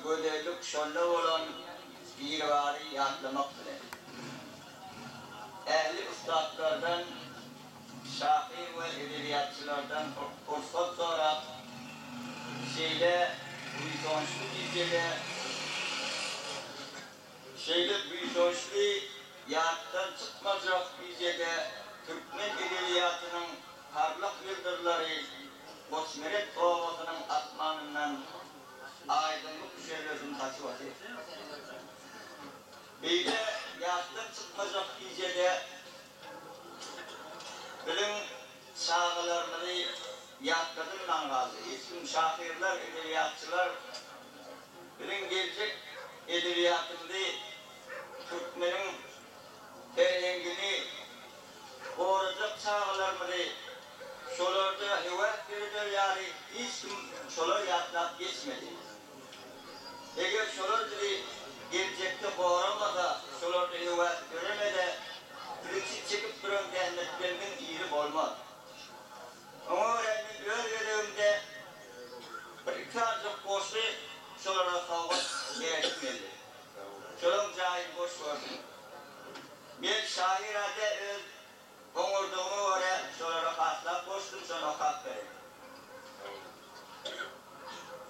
gözellik şonda bolan Biribary ýatlamak bilen. Ähli ussatlardan, şahyr we edebiýatçylardan rugsat sorap, şeýle buýsançly gijede, şeýle buýsançly, ýatdan çykmajak gijede türkmen edebiýatynyň parlak ýyldyzlary Goçmeret obasynyň asmanyndan aýdyňlyk şöhlesini saçyp otyr. Beýle ýatdan çykmajak gijede biziň çagalarymyzy ýatladylman galdy. Hiç kim, şahyrlar, edebiýatçylar biziň geljek edebiýatymyzy, türkmeniň ferhengini gorajak çagalarymyzy şolarda höwes döreder ýaly hiç kim şolary ýatlap geçmedi. Eger şolar bizi geljekde goramasa, şolarda höwes döremese, biziň çekip duran zähmetlerimiziň yzy bolmaz. Oňa görä men öz gezegimde bir-iki sanyjak goşgy şolara sowgat beresim geldi. Şolaň jaýyny boş gördüm. Men şahyr-a dä öz Oňardygyma görä şolara haslap goşdum, şony okap bereýin.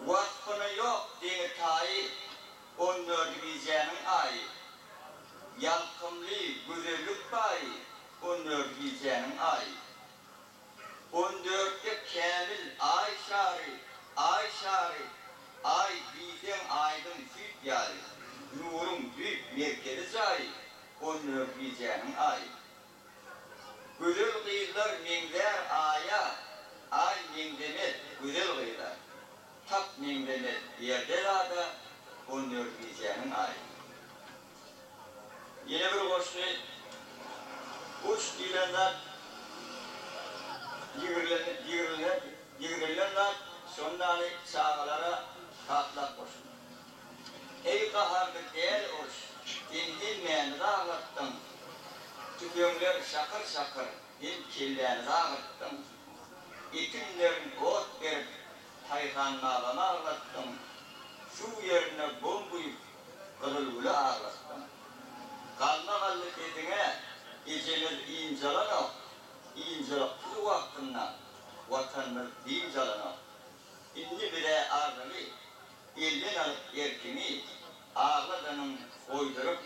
Waspyna ýok deňi-taýy, On dördi gijäniň aýy. Ýalkymly gözellik baýy, On dördi gijäniň aýy. On dörtde kämil Aý şary, Aý şary, Aý diýseň aýdyň süýt ýaly, Nuruň düýp merkezi jaýy, On dört gijäniň aýy. Gözel gyzlar meňzär Aýa, Aý meňzemez gözel gyza. Tap meňzemez ýerde zada, On dört gijäniň aýy. Ýene bir goşgy, Uruş diýlen zat ýigrilen zat, şondaly çagalara hatlap goşgy. Eý gaharly däli uruş, sen hemmämizi aglatdyň, Tüpeňler şakyr-şakyr, sen kellämizi agyrtdyň. Ekinlerin ot berip, Taýhan babamy aglatdyň, Suw ýerine gom guýup, Gyzylgüli aglatdyň. Galmagally sesiňe ejemiz ynjalanok, Ynjalyksyz wagtynda Watanymyz dynç alanok. Indi bize arzyly, Elden alyp erkiňi, Agladanyň goýduryp,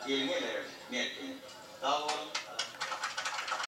Eliňe berer merkiňi. Sag boluň!